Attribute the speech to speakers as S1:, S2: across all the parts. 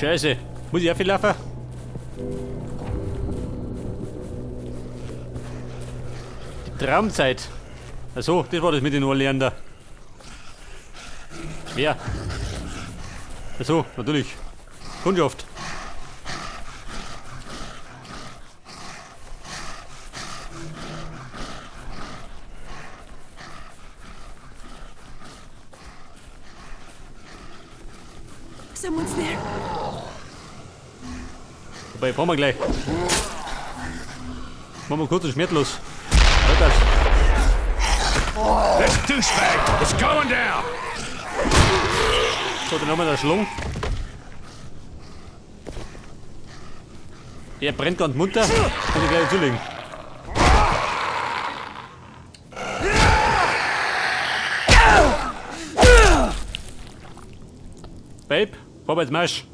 S1: Scheiße. Muss ich auch viel laufen? Die Traumzeit. Achso, das war das mit den Ohrlehren da. Wer? Achso, natürlich. Kundschaft.
S2: Someone's there.
S1: Wobei, fahren wir gleich. Machen wir kurz und schmerzlos. Weiter.
S3: This douchebag is going down.
S1: So, dann haben wir da Schlong. Der brennt ganz munter. Kann ich gleich zulegen. Babe, vorwärts Marsch.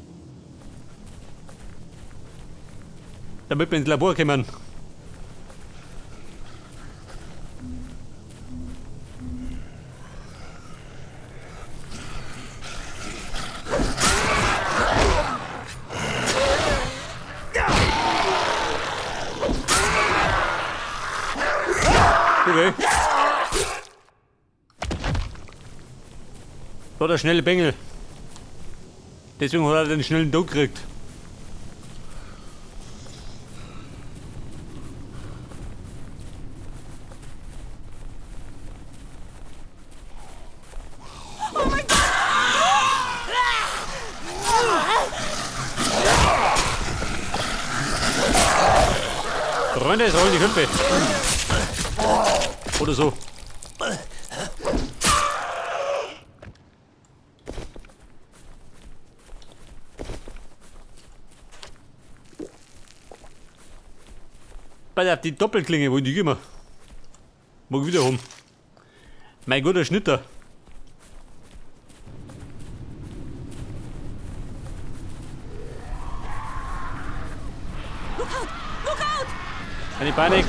S1: Damit wir ins Labor kommen. Okay. Da der schnelle Bengel. Deswegen hat er den schnellen Tod gekriegt. Freunde, es rollen die Köpfe. Oder so. Pass auf, die Doppelklinge wollen die immer. Mag wieder haben. Mein guter Schnitter.
S2: Look out! Look out!
S1: Keine Panik.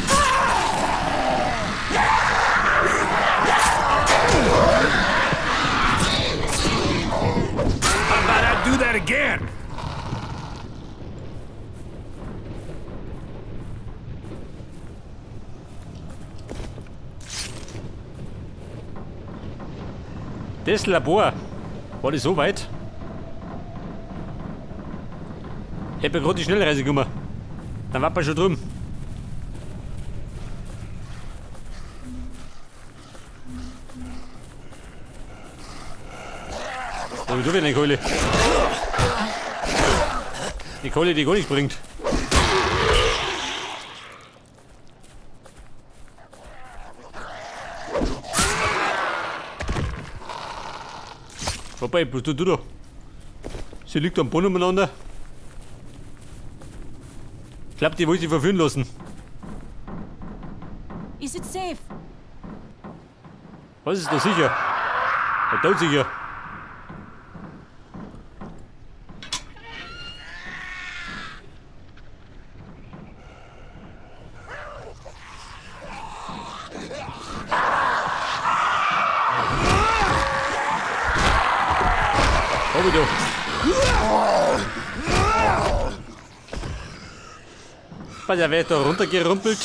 S3: How about I do that again?
S1: Das Labor. War das so weit? Ich hab ja gerade die Schnellreise gemacht. Dann war man schon drüben. Da hab ich so wieder eine Keule. Die Keule, die gar nichts bringt. Wobei, was tut du da? Sie liegt am Boden umeinander. Ich glaub, die wollte sich verführen lassen.
S2: Is it safe?
S1: Was ist da sicher? Ja, tot sicher. Hab ich doch. Was, er wird da runtergerumpelt.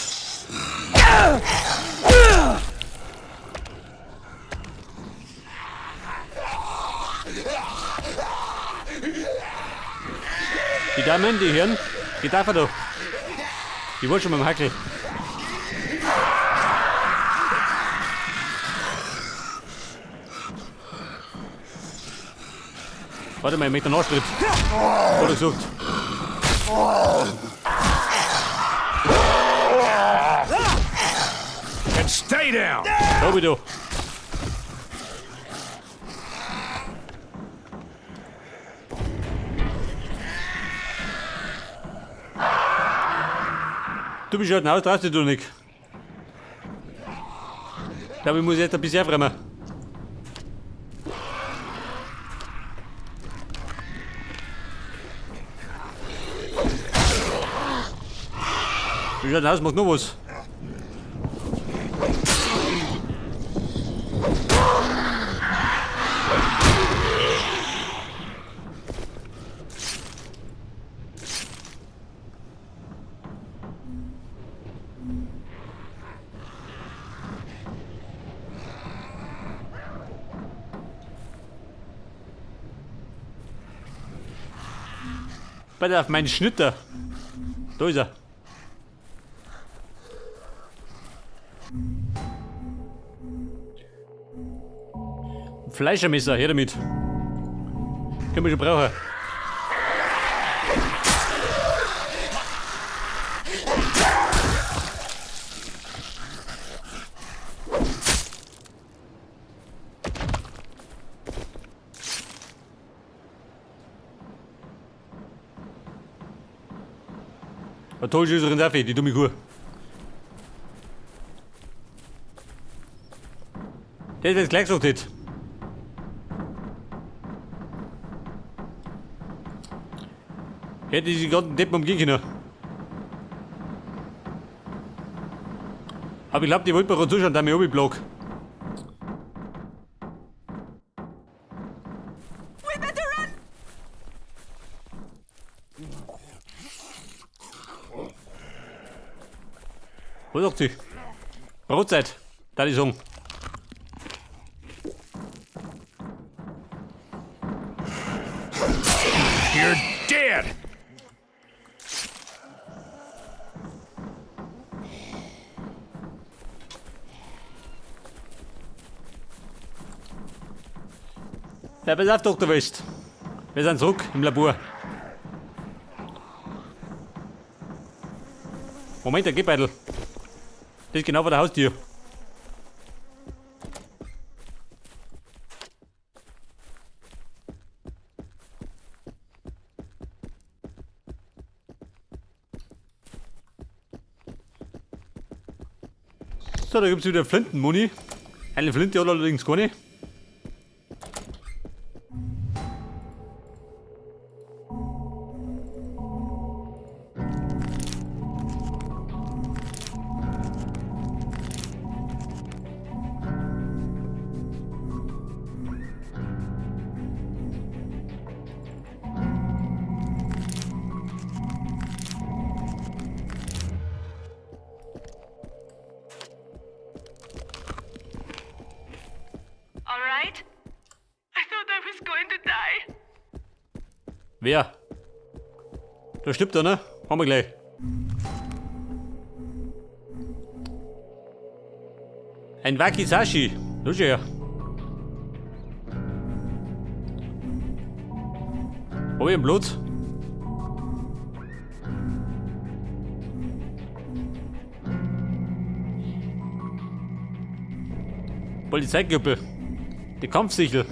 S1: Die Damen, die Herren, die darf er doch. Die wollen schon mit dem Hackel. Warte mal, ich möchte einen Nachschritt. Hat er gesagt.
S3: And stay down.
S1: Hab ich doch. Du bist halt raus, traust dich du nicht. Ich glaube, ich muss jetzt ein bisschen aufräumen. Wie schaut denn aus? Macht noch was. Pass auf, mein Schnitter. Da ist er. Fleischermesser, her damit. Können wir schon brauchen. A toll ist unsere die dumme Kuh. Das, wenn's gleich gesagt hätte. Hätte ich die ganzen Deppen umgehen können. Aber ich glaube, die wollten mir gerade zuschauen, da ich oben.
S2: We better run!
S1: Was sagt sie? Brotzeit, da ich sagen.
S3: You're dead!
S1: Ja, pass auf, Dr. West. Wir sind zurück im Labor. Moment, der Gehbeutel. Das ist genau vor der Haustür. So, da gibt's wieder Flintenmuni. Eine Flinte hat allerdings keine.
S2: All right? I thought I was going to die.
S1: Wer? Da stirbt er, ne? Haben wir gleich. Ein Wakizashi. Schau her. Hab ich einen Blut? Polizeigürtel. Die Kampfsichel.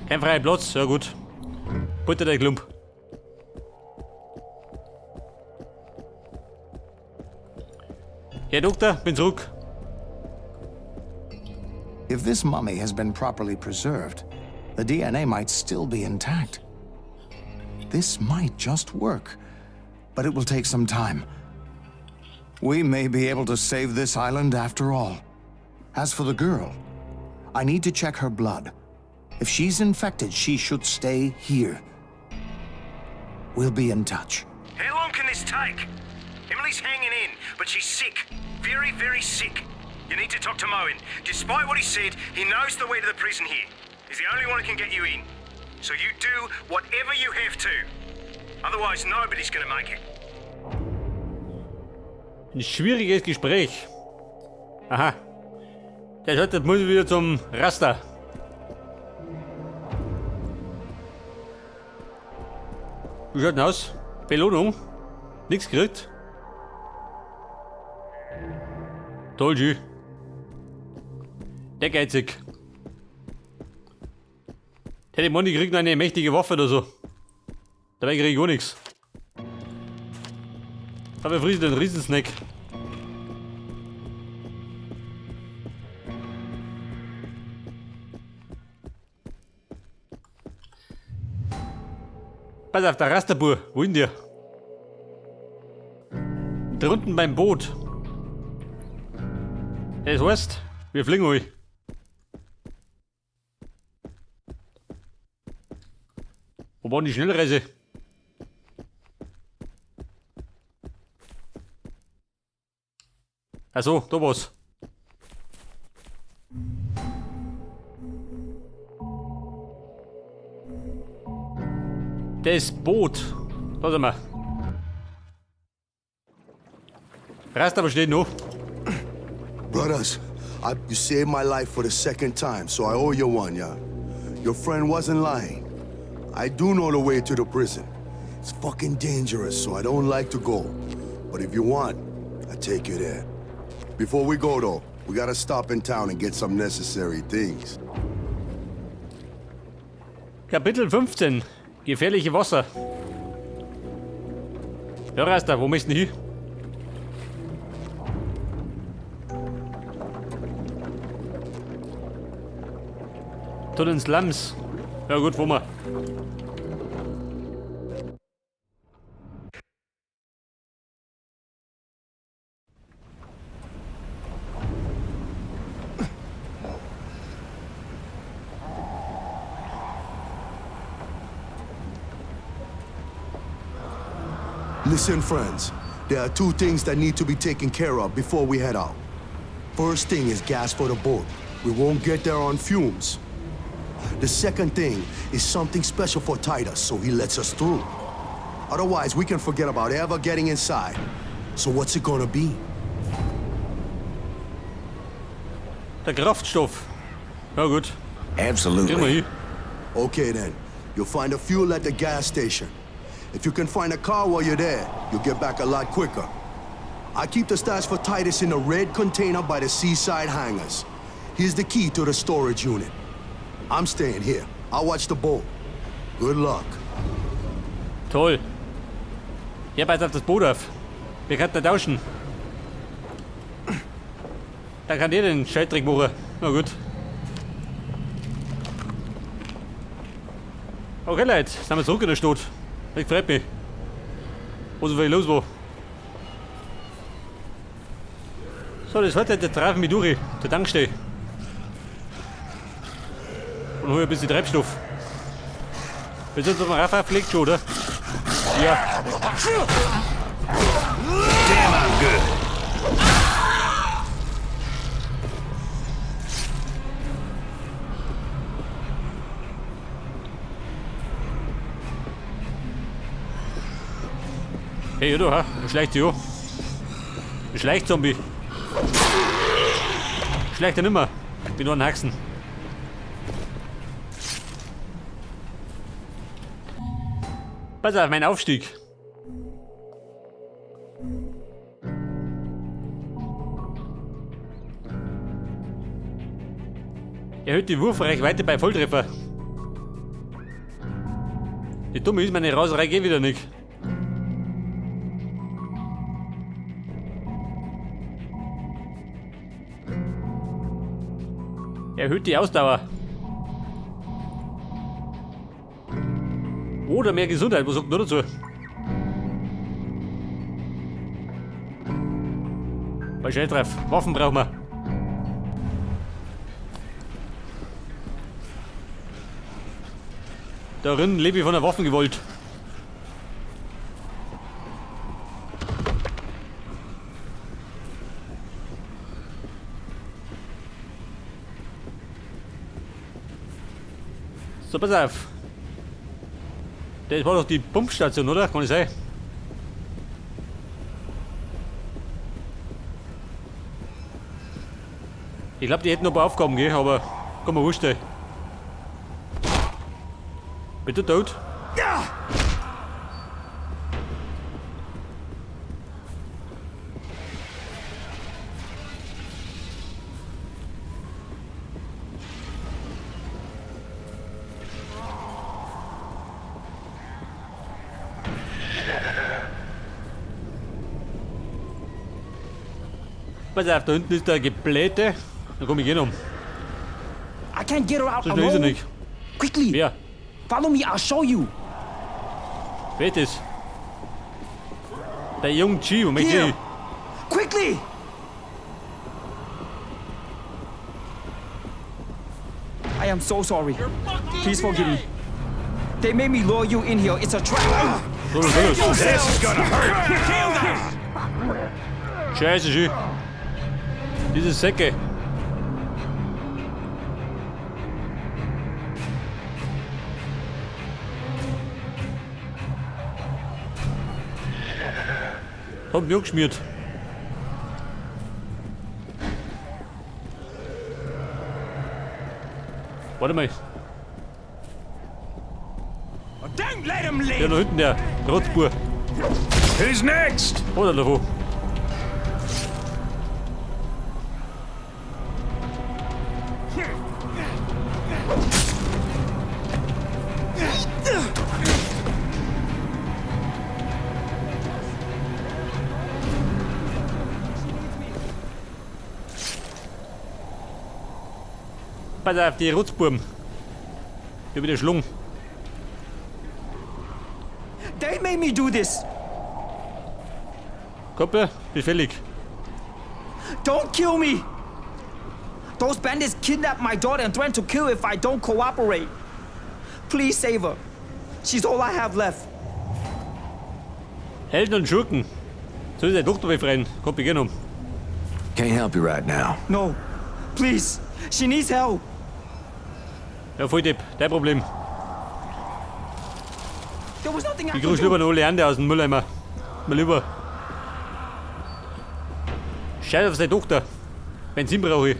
S1: Kein freier Platz, ja gut. Butter der Klump. Herr Doktor, bin zurück.
S4: If this mummy has been properly preserved, the DNA might still be intact. This might just work, but it will take some time. We may be able to save this island after all. As for the girl, I need to check her blood. If she's infected, she should stay here. We'll be in touch.
S3: How long can this take? Emily's hanging in, but she's sick. Very, very sick. You need to talk to Mowen. Despite what he said, he knows the way to the prison here. He's the only one who can get you in. So you do whatever you have to. Otherwise, nobody's gonna make it.
S1: Ein schwieriges Gespräch. Aha. Der sollte muss wieder zum Raster. Wie schaut denn aus? Belohnung? Nix gekriegt? Toll, G. Der geizig. Der Money kriegt noch eine mächtige Waffe oder so. Dabei krieg ich gar nichts. Aber frisst den Riesensnack. Pass auf, der Rasterbur. Wo ist denn der? Da unten beim Boot. Das heißt, wir fliegen euch. Wo war denn die Schnellreise? Ach so, da war's. Das Boot. Da sind wir. Rasta, was steht noch?
S5: Brothers, you saved my life for the second time, so I owe you one, yeah? Your friend wasn't lying. I do know the way to the prison. It's fucking dangerous, so I don't like to go. But if you want, I take you there. Before we go, though, we gotta stop in town and get some necessary things.
S1: Kapitel 15. Gefährliche Wasser. Ja, Rasta, wo möchtest du denn hin? Zu den Slums. Ja gut, wo wir.
S5: Listen, friends, there are two things that need to be taken care of before we head out. First thing is gas for the boat. We won't get there on fumes. The second thing is something special for Titus, so he lets us through. Otherwise, we can forget about ever getting inside. So what's it gonna be?
S1: Der Kraftstoff. Ja gut.
S3: Absolutely.
S1: Gehen wir hin.
S5: Okay then, you'll find the fuel at the gas station. If you can find a car while you're there, you'll get back a lot quicker. I keep the stash for Titus in a red container by the seaside hangars. Here's the key to the storage unit. I'm staying here. I'll watch the boat. Good luck.
S1: Toll. Ja, pass auf das Boot auf. Wir könnten da tauschen. Da kann der den Scheißdreck machen. Na gut. Okay, Leute, sind wir zurück in der Stadt. Ich freut mich. Was so viel los war. So, das wird der treiben mich durch. Der Tankstelle. Und hol ein bisschen Treibstoff. Wir sind auf dem Raff aufgelegt schon, oder? Ja.
S3: Damn, I'm good.
S1: Hey, du, ha? Schleicht sich an. Ein Schleichzombie. Schleicht er nimmer. Bin nur ein Haxen. Pass auf, mein Aufstieg. Erhöht die Wurfreichweite bei Volltreffer. Die Dumme ist, meine Raserei geht wieder nicht. Erhöht die Ausdauer. Oder mehr Gesundheit, was sagt man dazu? Bei Scheiß drauf, Waffen brauchen wir. Darin lebe ich von der Waffengewalt. So, pass auf. Das war doch die Pumpstation, oder? Kann ich sein? Ich glaub, die hätten noch ein paar Aufgaben, gell? Aber komm mal, wurscht, ey. Bitte tot?
S3: Ja!
S1: Pass auf, da hinten ist der Geblähte. Da komm ich eh noch.
S6: I can't get her out
S1: So schnell ist er
S6: alone.
S1: nicht.
S6: Quickly.
S1: Wer?
S6: Follow me, I'll show you.
S1: Wer ist das? Der junge G, wo möchte
S6: Here.
S1: ich?
S6: Quickly! I am so sorry. Please forgive me. They made me lure you in here. It's a trap.
S1: So, los, los.
S3: This is gonna hurt.
S1: Scheiße, schön. Diese Säcke. Hab mich angeschmiert. Warte mal.
S3: Don't let him
S1: Der
S3: live!
S1: da hinten, der Rotzbur.
S3: Who's next?
S1: Oder davon. Pass auf, die Rotzburm. Über die Schlung.
S6: They made me do this.
S1: Koppe, befällig.
S6: Don't kill me. Those bandits kidnapped my daughter and threatened to kill if I don't cooperate. Please save her. She's all I have left.
S1: Helden und Schurken. Soll ich deine Tochter befreien? Koppe, genommen.
S7: Can't help you right now.
S6: No, please. She needs help.
S1: Ja, voll Depp, dein Problem.
S6: There was nothing I
S1: Ich
S6: could
S1: grüße lieber
S6: do.
S1: noch alle Hände aus dem Mülleimer. Mal lieber. Scheiß auf seine Tochter. Benzin brauche ich.